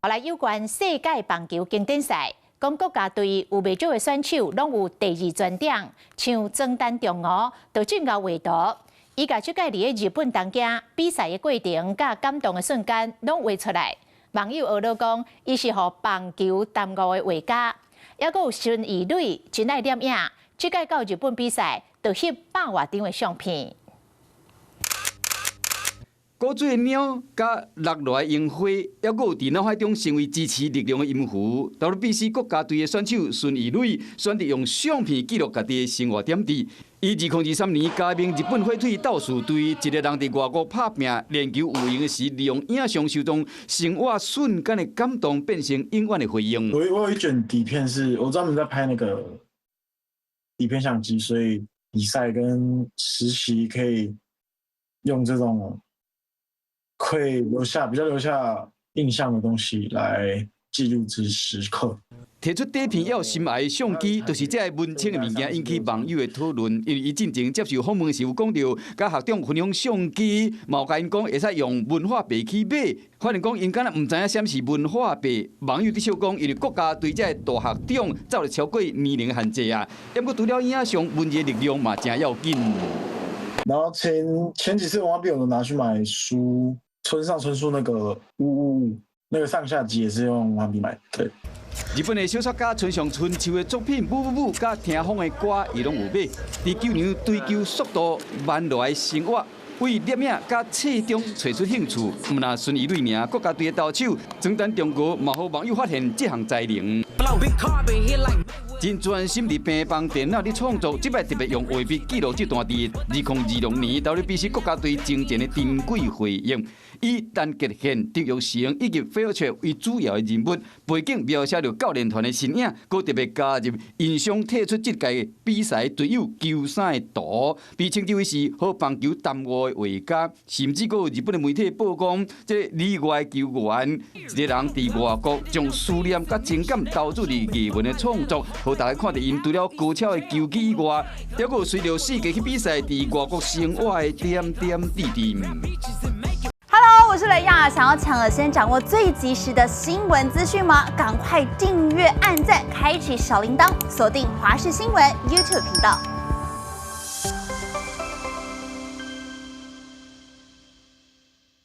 後來有關世界棒球經典賽，講國家隊有袂少的選手攏有第二專長，像莊丹中吾就正𠢕畫圖，伊共這屆佇日本東京比賽的過程佮感動的瞬間攏畫出來。網友學了講，伊是予棒球耽誤的畫家，抑閣有孫怡磊真愛攝影，這屆到日本比賽就翕百外張的相片。古錐的鳥佮落落來櫻花，抑閣有佇腦海中成為支持力量的音符。WBC 國家隊的選手孫怡磊選擇用相片記錄家己的生活點滴。伊2023年加盟日本火腿鬥士隊，一個人佇外國拍拚練球有閒的時，利用影像收藏生活瞬間的感動，變成永遠的回憶。我有一卷底片，是我專門在拍那個底片相機，所以比賽跟實習可以用這種會留下比較留下印象的東西來記錄這時刻。提出底片猶心愛的相機，就是這个文青的物件引起網友的討論。因為伊進前接受訪問時有講著，佮學長分享相機，嘛有共𪜶講會使用文化幣去買。反正講𪜶敢若毋知影啥物是文化幣。網友佇笑講，因為國家隊這个大學長早就超過年齡的限制啊。毋過除了影像，文字的力量嘛誠要緊。然後前幾次文化幣我都拿去買書。村上春樹那個嗚嗚嗚，那個上下集也是用文化幣買。對。日本的小說家村上春樹的作品《嗚嗚嗚》佮聽風的歌，伊攏有買。佇球場追求速度慢落來生活，為攝影佮冊中揣出興趣。毋但孫怡磊爾，國家隊的投手莊丹中國嘛，予網友發現這項才能。真專心佇病房電腦咧創作，這擺特別用畫筆記錄這段佇2026年 WBC 國家隊征戰的珍貴回憶。以陳傑憲、鄧玉成以及費爾切為主要的人物，背景描寫著教練團的身影，閣特別加入因傷退出這屆比賽隊友球衫的圖，被稱之為是予棒球耽誤的畫家，甚至閣有日本的媒體報講，這個旅外球員一個人佇外國將思念佮情感投注佇藝文的創作，予大家看著𪜶除了高超的球技以外，抑閣有隨著四界去比賽，佇外國生活的點點滴滴。 Hello，我是雷亞，想要搶先掌握最及時的新聞資訊嗎？趕快訂閱、按讚、開啟小鈴鐺，鎖定華視新聞 YouTube 頻道。